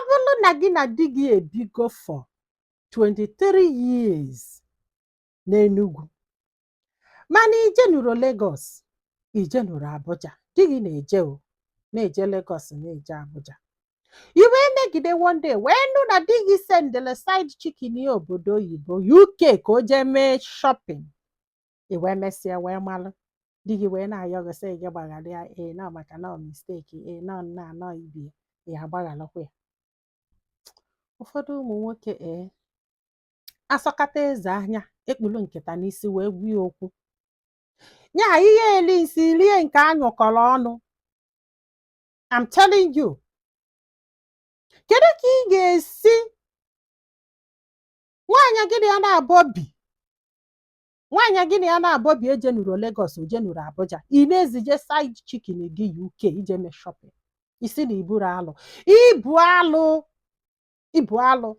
Bụrụ na gị na di gị ebigo for 23 years n'Enugu, mana ijenuro Lagos, ijenuro Abuja, di gị na-eje, o na-eje Lagos, na-eje Abuja, i wee megide, one day wee nụ na di gị sendele side chicken ya obodo oyibo, UK, ka o jee mee shopping. I wee mesịa wee malụ di gị wee na-ayọ gị, sị gị gbaghara ya, ee, nọ maka nọ mistake, ee, nọ nna nọ ibie ya agbaghalụkwa ya. Ụfọdụ ụmụ nwoke, ee, asọkata eze anya ekpulu nkịta n'isi wee gwa ya okwu nya ihe eli nsị rie nke anyụkọrọ ọnụ. I'm telling you, kedu ka ị ga-esi nwaanyị gị na ya na-abọ bi, nwaanyị gị na ya na-abọ bi, ejenuro Lagos, ojenuro Abuja, ị na-ezije side chicken gị UK ije mee shopping, isi na iburu alụ, ibu alụ, ibu alụ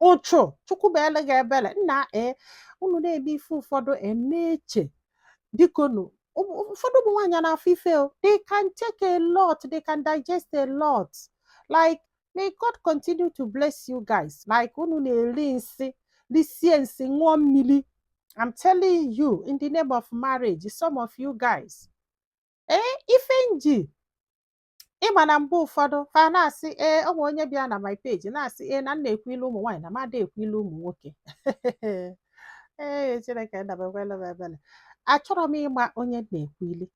ụchụ? Chukwu bụ ele gị ebere, nna. Ee, unu na-eme ife ụfọdụ emeche, biko nụ. Ụfọdụ ụmụ nwaanyị na-afụ ife o, they can take a lot, they can digest a lot. Like, may God continue to bless you guys. Like, unu na-eri nsị, risie nsị, ṅụọ mmiri. I'm telling you, in the name of marriage, some of you guys, ee, ife nji ịma na mgbe ụfọdụ fa na-asị, ee, ọ nwe onye bịa na my page na-asị, ee, na m na-ekwu ilu ụmụ nwaanyị na mada ekwu ilu ụmụ nwoke. Ee, Chineke dabekwela m ebele. Achọrọ m ịma onye na-ekwu ilu,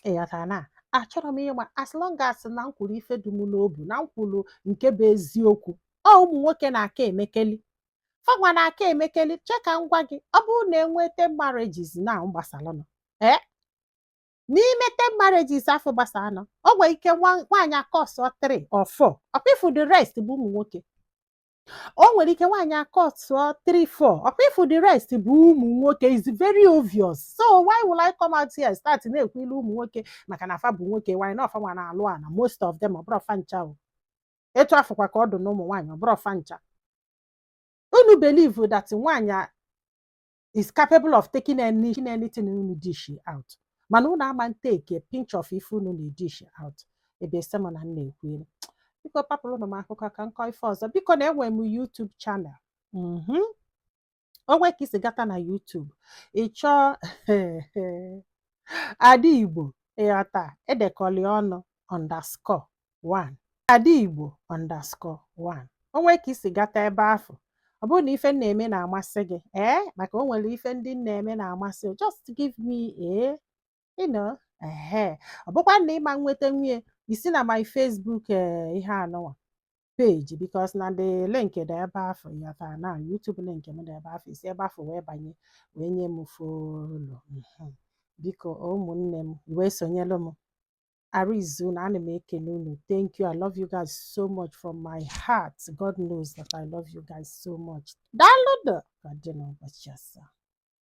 ịghọtara? Na achọrọ m ịma, as long as na m kwuru ife dị m n'obu, na m kwuru nke bụ eziokwu. Ọ ụmụ nwoke na-aka emekeli, fanwa na-aka emekeli. Che ka m gwa gị, ọ bụrụ na enweta marriages na gbasalụnụ, ee, n'ime 10 marriages afọ gbasanụ, o nwere ike nwaanyị akọsọ 3 or 4, ọkwa ifu the rest bụ ụmụ nwoke. O nwere ike nwaanyị akọsọ 3 4, ọkwa ifu the rest bụ ụmụ nwoke. Is very obvious. So why will I come out here and start na-ekwu ilu ụmụ nwoke maka na fa bụ nwoke? Why na ọfa nwa na-alụ ana? Most of them, ọ bụrụ fa ncha o. Etu afọkwa ka ọ dị n'ụmụ nwaanyị, ọ bụrụ fa ncha. Unu believe that nwaanyị is capable of taking anything unu dish out, mana unu ama take a pinch of ife unu na-dish out. Ebe ese m na m na-ekwu ilu, biko papụrụ m akụkọ ka nkọ ife ọzọ. Biko, na enwere m YouTube channel. Onwe ka isi gata na YouTube, ị chọọ Ada Igbo, ịghọta, edekọli ọnụ _1, Ada Igbo_1. Onwe ka isi gata ebe ahụ, ọ bụrụ na ife m na-eme na-amasị gị, ee, maka o nwere ife ndị m na-eme na-amasị, just give me a ehe. Ọ bụkwa na ịma nweta nwunye isi na my Facebook, ihe anụnwa page, because na the link dị ebe afọ, ịghọtara? Na YouTube link m dị ebe afọ, isi ebe afọ wee banye wee nye m follow. Biko, ụmụnne m, wee sonyelu m Arizu na ana m ekene unu. Thank you. I love you guys so much from my heart. God knows that I love you guys so much. Daalụ ka dị n'ụbọchị ọzọ.